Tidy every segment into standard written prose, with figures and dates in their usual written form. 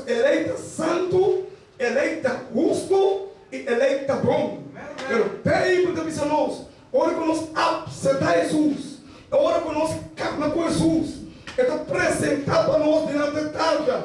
E lei ta santu, e lei ta hustu i e lei ta bon. Pero Beibel ta bisa nos, ora ku nos apseptá Hesus, e ora ku nos kapna ku Hesus, e ta presentá pa nos dilanti e Tata,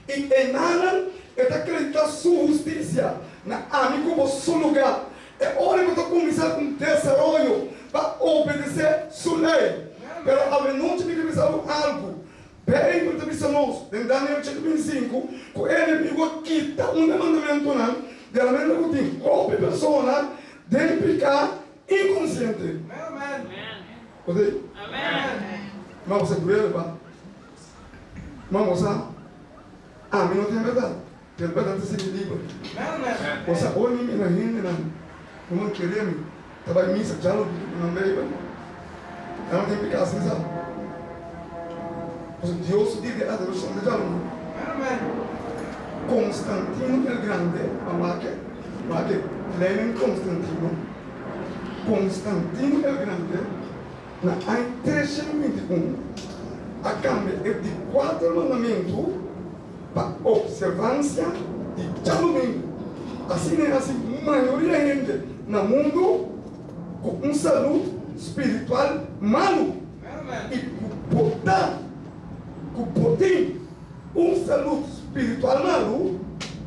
i enanan e ta kreditá su hustisia na ami ku bo su lugá. E ora ku ta kuminsá un desaroyo pa obedesé su lei. Pero awenochi mi ke bisa bo algu. Beibel ta bisa nos den Daniel 7:25 ku e enemigu a kita un di e mandamentunan di la manera ku tin hopi persona den piká inkonsiente. Bo ta ei? Ma bo sa duele pa? Ma bo sa ami no tin bèrdat, pero bèrdat ta sigui liber. Bo sa ora mi mira hendenan ku no kere mi ta bai misa djalobi ku nan Beibel, nan no tin piká sin sa. Pasobra Dios su dia di adorashon ta djalobi. Constantino el Grande, a wak-e, wak-e, Lenin Constantino, Constantino el Grande, na aña 321 a kambia e di kuater mandamentu pa opservansia di djadumingu. Asina e hasi mayoria hende na mundu ku un salú spiritual malu i ku bo ta ku bo tin un salú spiritual malu,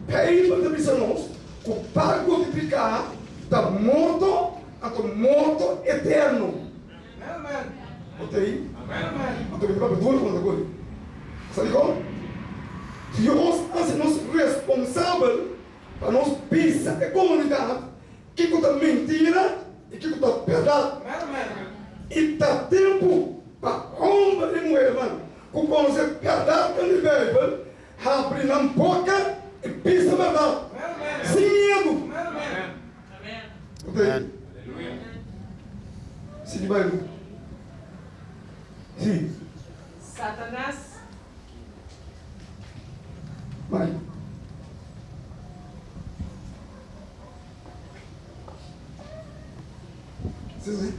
Beibel ta bisa nos ku pago di piká ta morto. Anto morto eterno. Bo ta ei? Anto mi ta papia duru ku nan ta kore. Sa dikon? Dios hasi nos responsabel pa nos bisa e komunidat kiko ta mentira i kiko ta bèrdat. I ta tempu pa hòmber i muhernan ku konosé bèrdatnan di Beibel habri nan boka i bisa bèrdat sin miedu. Amen. Sigui bai bu. Si. Satanas. Bai. Si si.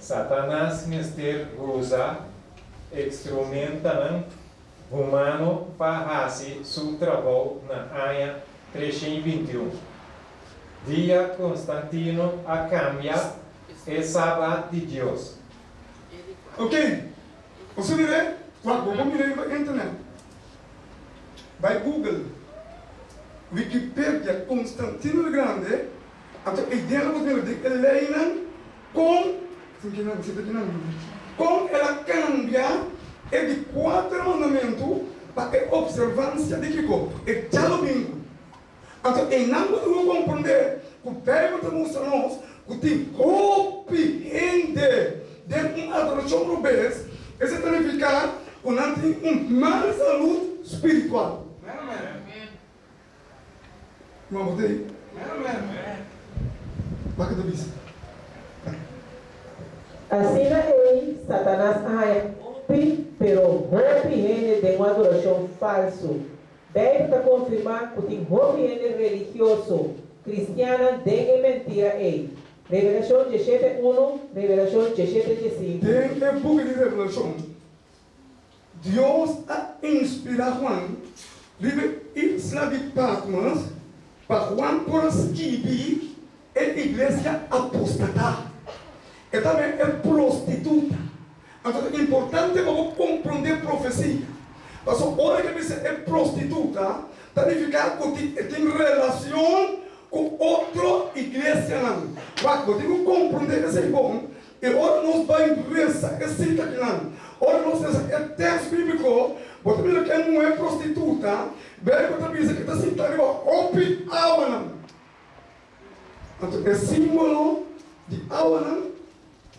Satanas mester usa ekstrumentanan humano pa hasi su trabou na aña 321. Dia Constantino a kambia e Sabat di Dios. Ok, boso mir'é? Wak, bo por mir'é riba internet. Bai Google, Wikipedia, Constantino el Grande, anto e idea lo bo mira den e leynan con, con el a cambia e di cuater mandamento pa e observancia di kico? E djadomingo. Anto einan bo tin ku komprondé ku Beibel ta mustra nos ku tin hopi hende den un adorashon robes, esei ta nifiká ku nan tin un mal salud spiritual. Ruman bo ta ei? Wak ta bisa. Asina ei Satanas a haña hopi, pero hopi hende den un adorashon falsu. Beibel ta konfirmá ku tin hopi hende religioso kristiannan den e mentira ei. Revelashon diesshete unu, Revelashon diesshete diesinku. Den e buki di Revelashon, Dios a inspirá Juan riba e isla di Patmos pa Juan por a skibi e iglesia apostatá. E tambe e prostituta. Anto ta importante pa bo komprondé profesia. Pasobra ora ke bisa e prostituta, ta nifiká ku tin e tin relashon ku otro iglesianan. Wak, bo tin ku komprondé esei bon, i ora nos bai resa e sita akinan, ora nos resa e tèks bíbliko, bo ta mira ku e muhé prostituta, Beibel ta bisa ku e ta sinta riba hopi awanan. Anto e símbolo di awanan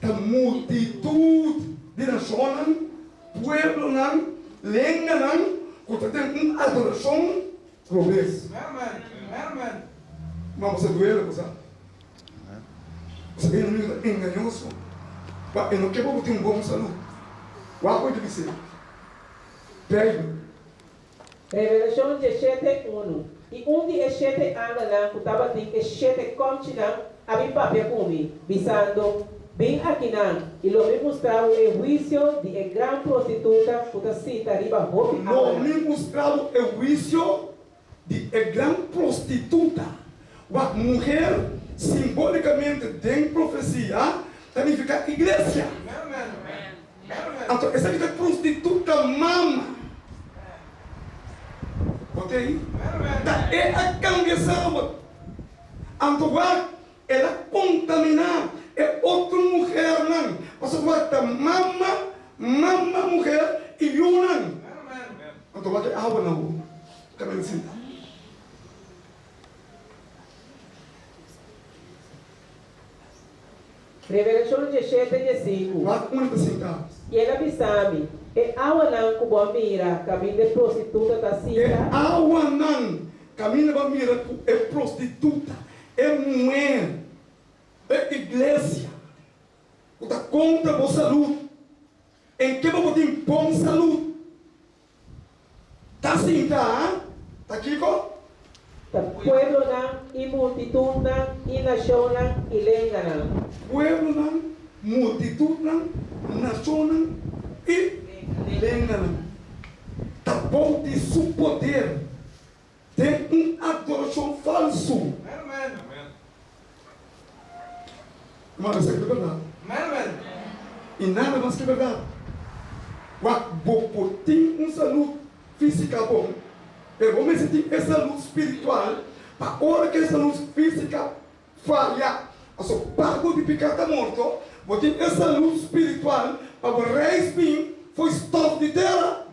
ta multitut di nashonnan, pueblonan, lenganan ku ta den un adorashon robes. Ma bo sa duele, bo sa. Bo sa e enemigu ta engañoso, pa e no ke pa bo tin un bon salú. Wak ku e ta bis'é. Beibel. Revelashon diesshete, unu, I un di e shete angelnan ku tabatin e shete kòmchinan a bin papia ku mi, bisando, Bin akinan, i lo mi mustra bo e huisio di e gran prostituta ku ta sinta riba hopi Lo awanan. mi mustra bo e huisio di e gran prostituta. Wak muher simbolikamente den profesia ta nifiká iglesia. Anto esaki ta prostituta mama. Bo ta ei? Ta e a kambia Sabat. Anto wak el a kontaminá e otro muhernan, pasobra wak ta mama, mama muher i yunan. Anto wak e awa na bo kabensita. Revelashon diesshete diesinku. Wak unda ta sinta. I el a bisa mi, E awanan ku bo a mira kaminda e prostituta ta E sinta. awanan kaminda bo a mira ku e prostituta, e muher, e iglesia ku ta kontra bo salud, en ke bo por tin bon salud? Ta sinta ta kiko? Ta pueblonan i multitutnan i nashonnan i lenganan. Pueblonan, multitutnan, nashonnan i lenganan ta bou di su poder den un adorashon falsu. Hermano, esaki ta berdad. I nada mas ke berdad. Wak, bo por tin un salud fisica bon, pero bo mester tin e salud spiritual pa ora ke e salud fisica faya, pasobra pago di pica ta morto, bo tin e salud spiritual pa bo reis bin fo'i stof di tera.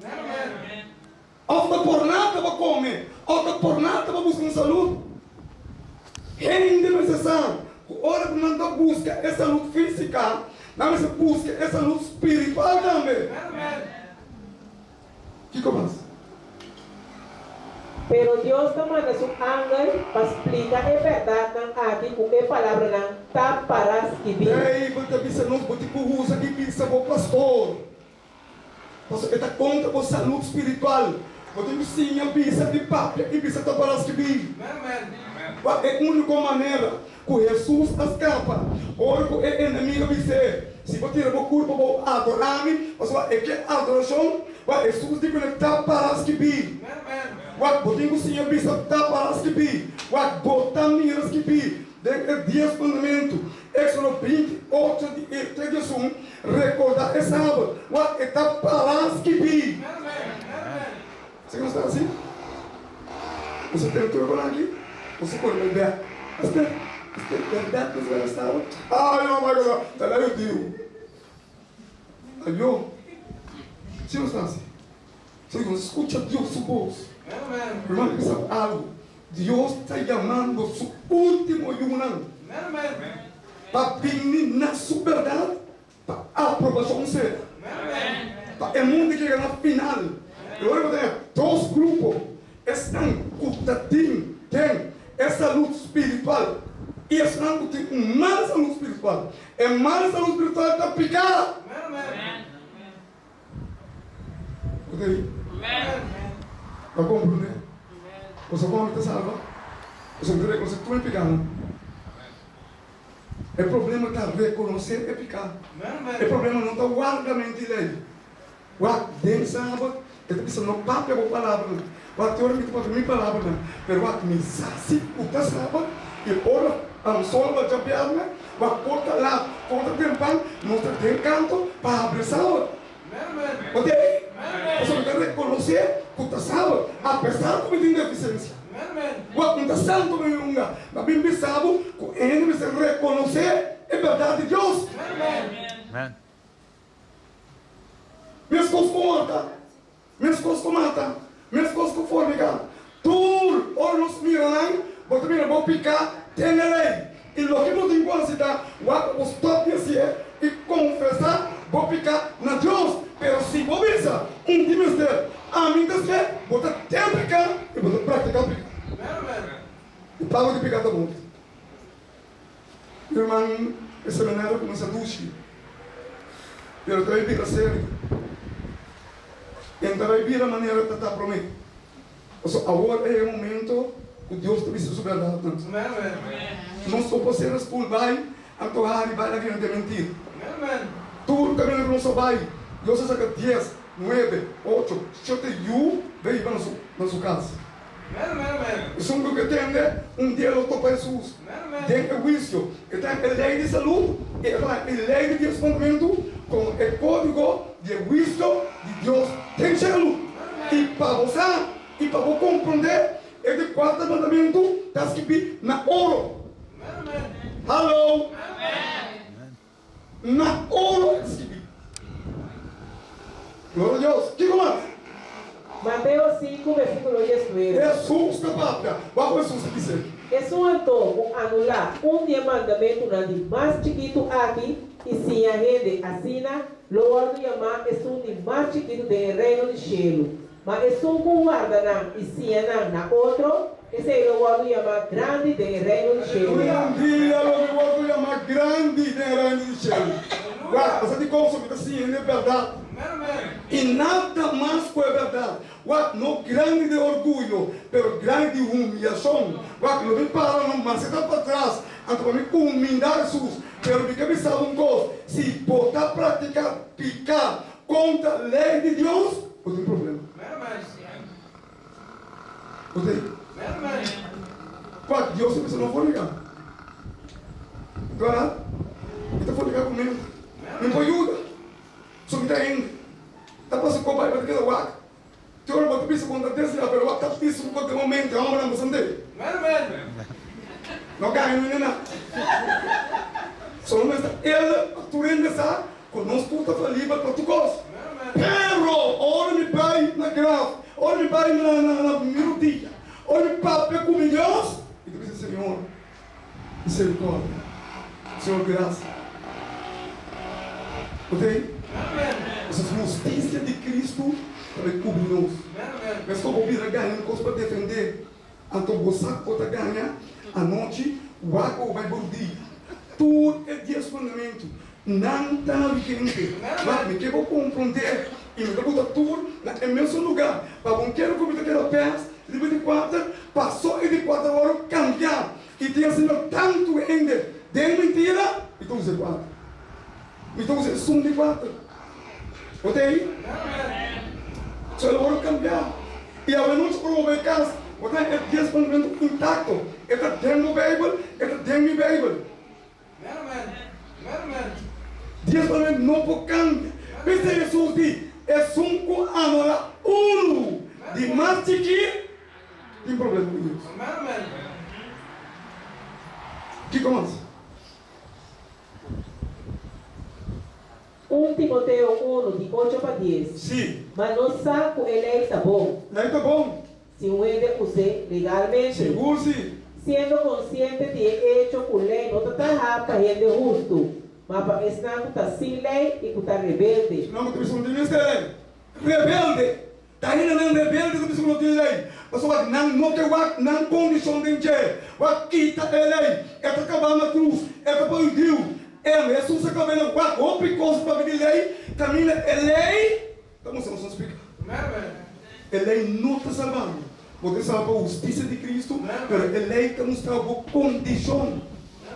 Of ta por nada pa come, of ta por nada pa busca un salud. Hende mester sa cu ora cu nan ta busca e salud fisica, nan mester busca e salud spiritual tambe. Kico mas? Pero Dios ta manda su angel pa splica e berdadnan aki cu e palabranan ta para skibí. Bijbel ta bisa nos bo tin cu usa di bisa bo pastor. Pasobra e ta kontra bo salud spiritual. Bo tin ku siña bisa di papia i bisa ta para skibí. Wak e úniko manera ku Hesus a skapa ora ku e enemigo a bis'é, Si bo tira bo kurpa bo adorá mi, pasobra e ke adorashon, wak Hesus di kuné ta para skibí. Wak bo tin ku siña bisa ta para skibí. Wak bo ta mira skibí den e Dies Mandamentu. Éxodo 28 di e te diesun, Recorda e Sabat, wak e ta para skibí. Esaki nos ta hasi? Nos a tene tur e konan aki, nos a kore bai bek. Esta esta e bèrdat nos bai Sabat? Ay, oh my God, ta la hudiu. Ayo, si nos ta hasi? Si nos skucha Dios su bos. Ruman, mi bisa bo algu. Dios ta yamando su último yunan pa bini na su bèrdat pa aprobashon sea pa e mundu yega na final. E ora bo ta haña dos grupo, esnan ku ta tin den e salud spiritual i esnan ku tin un mal salud spiritual. E mal salud spiritual ta piká. Bo ta di? Bo a komprendé? Bo sa kon mi ta salba? Pasobra mi ta rekonosé tur e pikánan. E problema ta rekonosé e piká. E problema no ta warda mente lei. Wak, den sabat e ta bisa no papia bo palabranan. Wak, te ora mi ta papia mi palabranan, pero wak, mi sa si ku ta sabat i ora sol ba djabièrnè, wak por ta lat, por ta tempan, nos ta den kanto pa habri sabat. Bo ta ei? Pasobra mi ta rekonosé ku ta sabat, apesar ku mi tin defisensia. Wak, mi ta santu mi hunga, ma bin bisa bo ku e hende mester rekonosé e bèrdat di Dios. Meskos ku horta, meskos ku mata, meskos ku forniká, tur ora nos mira nan, bo ta mira bo piká den e lei. I loke bo tin ku hasi ta wak pa bo stòp di hasié i konfesá bo piká na Dios. Pero si bo bisa, Un di mester, ami ta hasié, bo ta den piká i bo ta praktiká piká. E pago di piká ta morto. Mi ruman, e seminario a kuminsá dushi, pero ta bai bira serio. E no ta bai bira manera ta ta promé. Pasobra awor e momento ku Dios ta bisa su bèrdatnan. Nos no por sera stul bai, anto hari bai laga hende mentira. Tur kaminda ku nos a bai, Dios a saka dies, nuebe, ocho, shete yu bai hiba na su kas. Esun ku ke tende, un dia lo topa Hesus den e huisio. E ta e lei di salú i e ta e lei di dies mandamentu komo e kódigo di e huisio di Dios den shelu. I pa bo sa i pa bo komprondé, e di kuater mandamentu ta skibí na oro. Hallo! Na oro e ta skibí. Gloria a Dios! Kiko mas? Mateo sinku, versíkulo diesnuebe. Hesus ta papia. Wak ku Hesus ta bis'é. Esun anto ku anulá un di e mandamentunan di mas chikitu aki i siña hende asina, lo wòrdu yamá esun di mas chikitu den e Reino di shelu. Ma esun ku warda nan i siña nan na otro, esei lo wòrdu yamá grandi den e Reino di shelu. Un dia lo mi wòrdu yamá grandi den e Reino di shelu. Wak, asa dikon so mi ta siña hende e bèrdat, i nada mas ku e bèrdat. Wak, no grandi di orguyo, pero grandi di humiashon. Wak, lo mi para no mas e ta patras, anto pa mi kumindá Hesus. Pero mi ke bisa bo un kos, si bo ta praktiká piká kontra lei di Dios, bo tin problema. Bo tin. Wak, Dios ta bisa no forniká. Dora, mi ta forniká ku mente. Mi por yuda. So mi ta hende. Ta pasa ku bo bai bo ta keda wak. Te ora bo ta bisa ku bo ta desea pero wak ta bisa ku bo den momento hombernan bo sant'e. No gaña no hende nan. Solo mester el pa tur hende sa ku nos tur ta falibel pa tur kos. Pero ora mi bai na graf, ora mi bai na na mi rudia, ora mi papia ku mi Dios, mi ta bisa Señor misericordia, Señor gracia. Bo ta ei? Pasobra husticia di Cristo ta bai cubri nos. Mes cu bo bira gaña un cos pa defende, anto bo sa cu bo ta gaña anochi, wak bo bai bor dia. Tur e dies mandamentu nan ta vigente. Wak, mi ke bo compronde y mi ta buta tur na e mesun lugar, pa bo kere cu mi ta keda pes riba di cuater, paso e di cuater wòrdu cambiá. I tin asina tantu hende den mentira, mi ta usa e kuater. Mi ta usa esun di kuater. Bo ta ei? So el wòrdu kambiá. I awe nochi ora bo bai kas, bo ta haña e dies mandamentu intakto. E ta den bo Beibel, e ta den mi Beibel. Dies mandamentu no por kambia. P'esei Hesus di, Esun ku anulá unu di mas chikí, Tin problema ku Dios. Kiko mas? Un Timoteo unu, di ocho pa dies. Si. Ma nos sa ku e lei ta bon. Lei ta bon. Si un hende us'é legalmente. Sigur si. Siendo konsiente di e echo ku lei no ta traha pa hende hustu, ma pa esnan ku ta sin lei i ku ta rebelde. Esnan ku ta bisa ku no tin mester lei. Rebelde. Ta hendenan rebelde ku bisa ku no tin lei, pasobra nan no ke wak nan kondishon den dje. Wak kita e lei, e ta kabá na krus, e ta prohibiu. Em, Hesus a kab'é na wak hopi kos pabia di lei, kaminda e lei ta mustra nos nos piká. E lei no ta salba mi. Bo ta salba pa hustisia di Kristu, pero e lei ta mustra bo kondishon.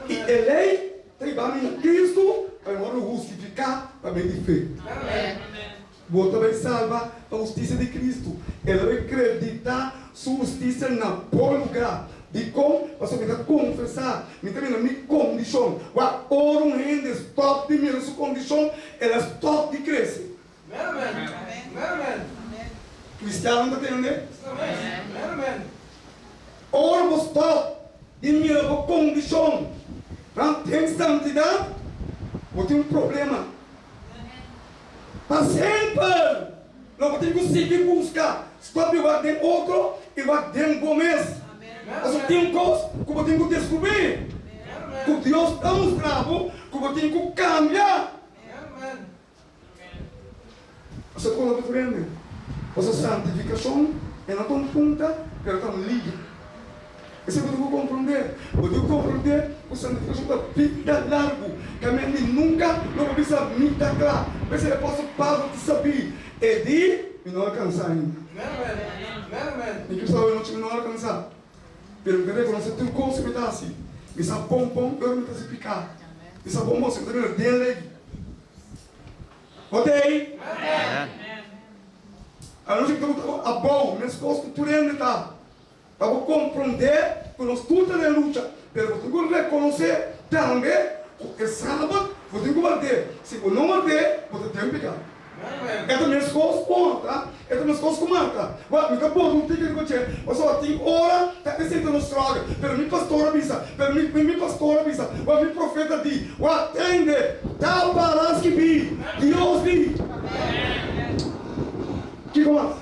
I e lei ta hiba mi na Kristu pa mi wòrdu hustifiká pa medio di fe. Bo ta bai salba pa hustisia di Kristu. El a bai kreditá Su hustisia na bo lugá. Dikon? Pasobra mi ta konfesá, mi ta mira mi kondishon. Wak, ora un hende stòp di mira su kondishon, el a stòp di krese. Kristiannan ta tende? Ora bo stòp di mira bo kondishon den santidat, bo tin un problema. Pa semper lo bo tin ku sigui buska stop di wak den otro i wak den bo mes. Pasobra tin un kos ku bo tin ku deskubrí, ku Dios ta mustra bo ku bo tin ku kambia. Pasobra kon lo bo prende? Pasobra santifikashon e no ta un punta, pero ta un liga. Esei bo tin ku komprondé. Bo tin ku komprondé ku santifikashon ta bida largu. Kaminda di nunka lo bo bisa mi ta kla. P'esei apòstel Pablo ta sabí, E di, mi no alkansá ainda. Mi ke sa anochi mi no alkansá, pero mi ta rekonosé tur kos ku mi ta hasi. Mi sa bon bon ora mi ta hasi piká. Mi sa bon bon si mi ta mira den lei. Bo ta ei? Anochi mi ta gusta bo abou, meskos ku tur hende ta. Pa bo komprondé ku nos tur ta den lucha, pero bo tin ku rekonosé tambe ku e sabat bo tin ku ward'é. Si bo no ward'é, bo ta den piká. E ta meskos ku Marta, e ta meskos ku Marta. Wak, mi ta bota un tiki riba dje, pasobra tin ora ta esei ta nos struggle. Pero mi pastor a bisa, pero mi, mi pastor a bisa, wak, mi profeta di, wak, tende, ta para skibí, Dios di. Kiko mas?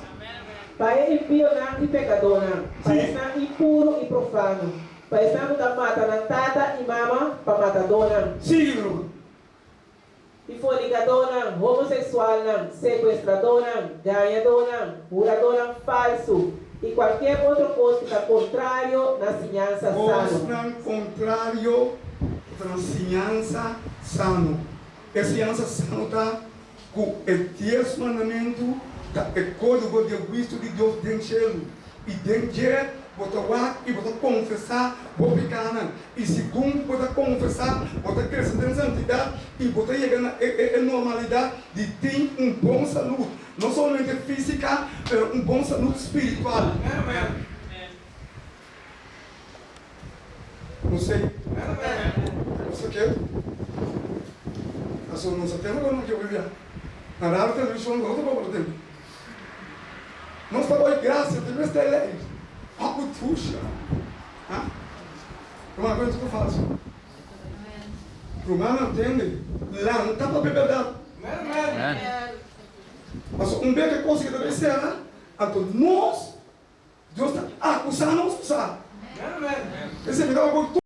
Pa e impionan i pekadónan, pa esnan impuru i profano, pa esnan ku ta mata nan tata i mama, pa matadónan. Sí, ruman. I fornikadónan, homoseksualnan, sekuestradónan, gañadónan, huradónan falsu, i kualkier otro kos ku ta kontrario na siñansa sano. Kosnan kontrario ku ta na siñansa sano. E siñansa sano ta Ku e dies mandamentu ta e kódigo di e huisio di Dios den shelu, i den dje bo ta wak i bo ta konfesá bo pikánan, i segun bo ta konfesá, bo ta krese den santidat i bo ta yega na e normalidat di tin un bon salud, no solamente físika, pero un bon salud spiritual. No sei. Nos ta ketu. Pasobra nos a tende ku nos ke bia. Na radio televishon nos no ta papia tempu. Nos ta bai grasia te mester lei. Aku tusha. Ha? Ruman ku ta falsu. Rumannan tende. Lanta papia bèrdat. Pasobra un beke kos ke ta bai sera, anto nos Dios ta akusá nos ku sa. Esei mi tabata por.